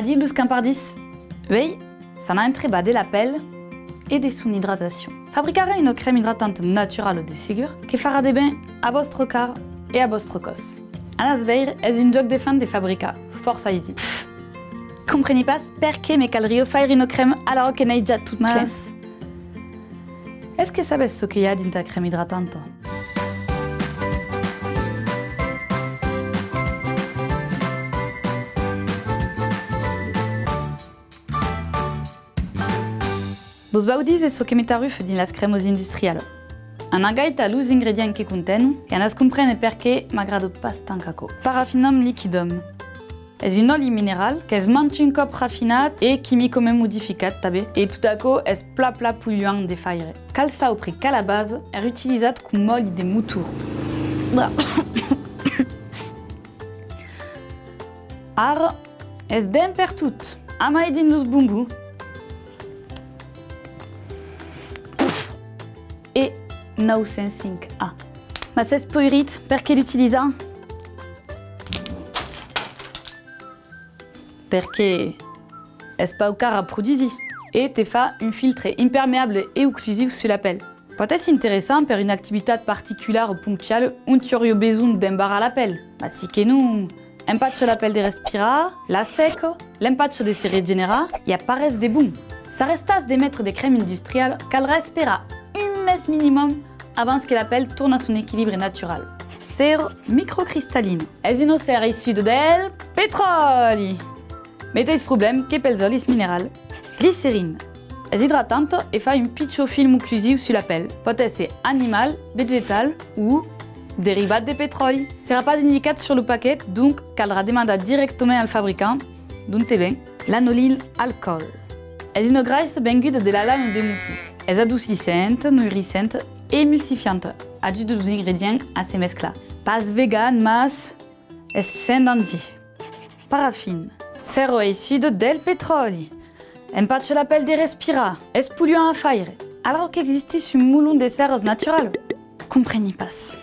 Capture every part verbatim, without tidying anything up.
Adiu los campardins! Uèi, s'anam entrebar de la pèl e de son idratacion. Fabricarem una crèma idratanta naturala de segur que farà de ben a vòstra cara e a vòstre còs. Anatz veire, es un jòc d'enfant de fabricar, fòrça aisit. Compreni pas perqué me calriá faire una crèma alara que n'ai ja tot plen. Mas es que sabes çò que i a dins ta crèma idratanta? Vos vau díser çò que me tarufa dins las crèmas industrialas. Anatz gaitar los ingredients que contenon e anatz compréner perqué m'agrada pas tant qu'aquò. Parafinòm liquidum. Es un òli mineral qu'es mantun còp rafinat e quimicament modificat tanben, e tot aquò es plan plan polluant de faire. Cal saupre qu'a la basa èra utilizat coma òli de motor. Ara, es dens pertot, amai dins los bombons. E nòu cents cinc A. Mas s'es poirit, perqué l'utilizar? Perqué es pauc car a produsir e te fa un filtre impermeable e oclusiu sus la pèl. Pòt èsser interessant per una activitat particulara o ponctuala ont tu auriás besonh d'embarrar la pèl, mas si que non, empacha la pèl de respirar, la seca, l'empacha de se regenerar, i a pas res de bon. S'arrestatz de metre de crèma industriala, caldrà esperar un mes minimum abans que la pèl torna a son equilibre natural. Cera microcristallina. Es una cera issuda del petròli! Meteis problèma que pels òlis minerals. Glicerina. Es idratanta e fa un pichon film oclusiu sus la pèl. Pòt èsser animal, vegetal o derivat de petròli. Serà pas indicat sus lo paquet, donc caldrà demandar dirèctament al fabricant d'onte ven. Lanolin alcoòl. Es una graissa venguda de la lana de moton. Es adossissenta, noirissenta e emulsifianta. Ajuda los ingredients a se mesclar. Es pas vegan, mas es sens dangièr. Parafina. Cera issuda del petròli. Empacha la pèl de respirar. Es polluant a faire. Alara qu'existís un molon de ceras naturalas? Compreni pas.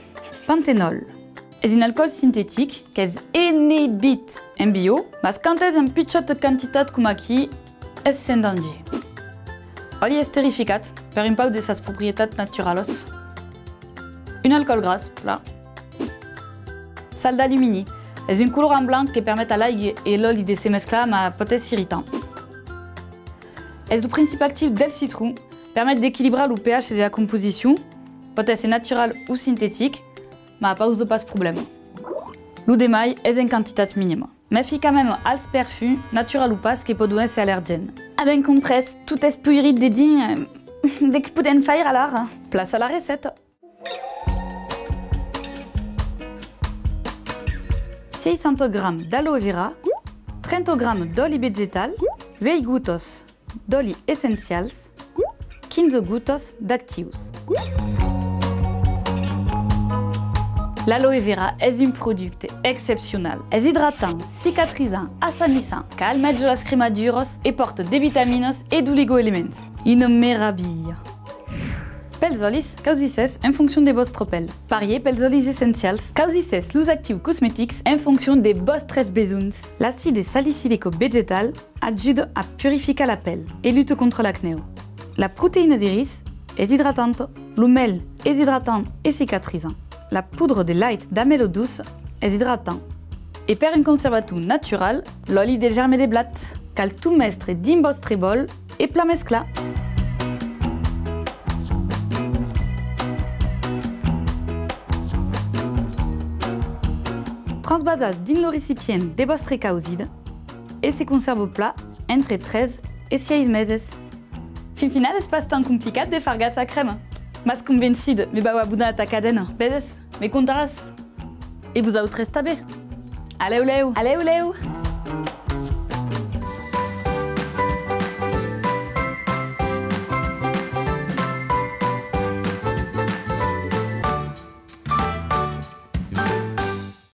Pantenòl. Es un alcoòl sintetic qu'es enebit en bio, mas quand es en pichòta quantitat coma aquí, es sens dangièr. Òli esterificat, per un pauc de sas proprietats naturalas. Un alcoòl gras, plan. Sal d'alumini. Es un colorant blanc que permet a l'aiga e l'òli de se mesclar, mas pòt èsser irritant. Es lo principi actiu del citron, permet d'equilibrar lo pH de la composicion, pòt èsser natural o sintetic, mas pausa pas problèma. Lo demai es en quantitat minima. Mèfi quand mème als perfums, natural o pas, que pòdon èsser allergèns. Avèm comprés, tot es poirit dedins, eh, de qué podèm faire alara? Plaça la recèpta! Seissanta grams d'aloe vera, trenta grams d'òli vegetal, uèit gotas d'òli essencials, quinze gotas d'actius. L'aloe vera es un producte excepcional. Es idratant, cicatrizant, assanissant, calmeja las cremaduras e pòrta de vitaminas e d'oligoelements. Una meravilha! Pels òlis, causissètz en foncion de vòstra pèl. Parièr pels òlis essencials, causissètz los actius cosmetics en foncion de vòstres besonhs. L'acide salicilic vegetal ajuda a purificar la pèl e luta contra l'acnèu. La proteïna de ris es idratanta, lo mèl es idratant e cicatrizant. La podra de lait d'amèla doça es idratant. E per un conservator natural, l'òli de gèrme de blat. Cal tot mestre dins vòstre bòl e plan mesclar. Transvasatz dins lo recipient de vòstre causida e se consèrva plan entre tres e sièis meses. Fin final, es pas tan complicat de fargar sa crèma. M'as convençuda, me vau abonar a ta cadena. Veses, me contaràs. E vosautres tanben. A lèu lèu! A lèu lèu!